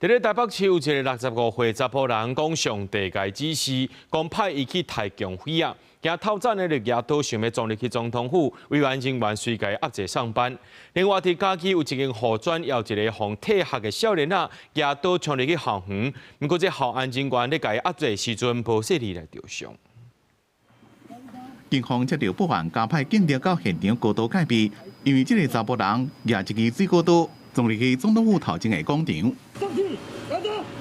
佇咧台北市有一个65歲查埔人講上帝共伊指示，講派伊去刣共匪仔，驚透早呢就舉刀想欲撞入去總統府，維安人員隨共伊壓制送班。另外佇嘉義有一間護專，也有一个予退學的少年仔，舉刀衝入去校園，毋過這校安人員咧共伊壓制時陣，無細膩來著傷。警方接著報案，加派警力到現場高度戒備，因為這个查埔人舉一支水果刀，撞入去總統府頭前的廣場。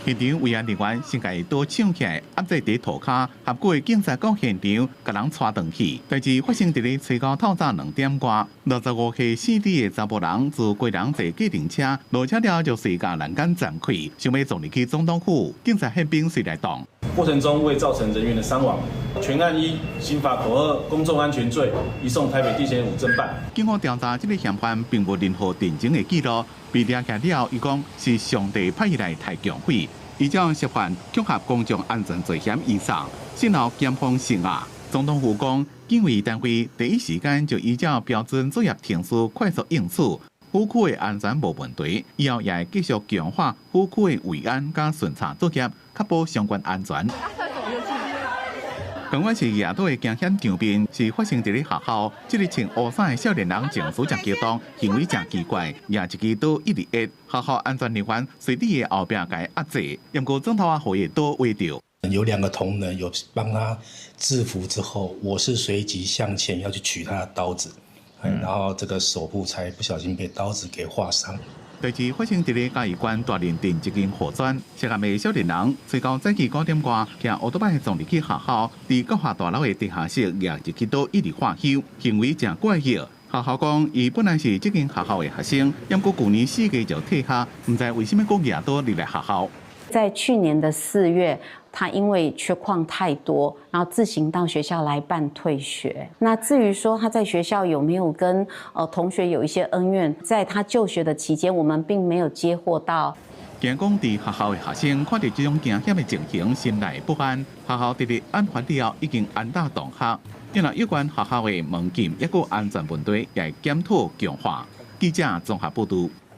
現場維安人員先共伊刀搶起來，壓制佇塗跤，合幾个警察到現場共人帶轉去。代誌發生佇咧初九透早2點外，65歲姓李的查埔人自家人坐計程車落車了就隨共欄杆撞開，想欲撞入去總統府，警察憲兵隨來擋。過程中未造成人員的傷亡，全案依刑法恐嚇公眾安全罪移送台北地檢署偵辦。警方調查，這个嫌犯並無任何偵前的記錄，被抓起來後，伊講是上帝派伊來刣共匪，依照涉犯恐嚇公眾安全罪嫌移送，先後檢方審案。總統府講，警衛單位第一時間就依照標準作業程序快速應處，府區的安全無問題，以後也會繼續強化府區的維安佮巡查作業，確保相關安全。同款是舉刀的驚險場面，是發生佇咧學校。這个穿烏衫的少年人情緒誠激動，行為誠奇怪，舉一支刀一直壓。學校安全人員隨佇伊後壁共伊壓制，毋過總頭仔予伊的刀劃著。有兩個同仁有幫他制服之後，我是隨即向前要去取他的刀子，然後這個手部才不小心被刀子給劃傷。代誌發生佇咧嘉義縣大林鎮一間護專，涉案的少年人，初九早起5點外，騎烏托擺撞入去學校，佇教學大樓的地下室舉一支刀一直喝囂，行為誠怪異。學校講，伊本來是這間學校的學生，毋過舊年4月就退學，毋知為啥物閣舉刀入來學校。在去年的4月，他因為缺曠太多，然後自行到學校來辦退學。那至於說他在學校有沒有跟同學有一些恩怨，在他就學的期間，我們並沒有接獲到。驚講佇學校的學生看到這種驚險的情形，心內不安。學校佇咧案發了後已經嚴打同學，另外有關學校的門禁抑閣安全問題，也會檢討強化。記者綜合報導。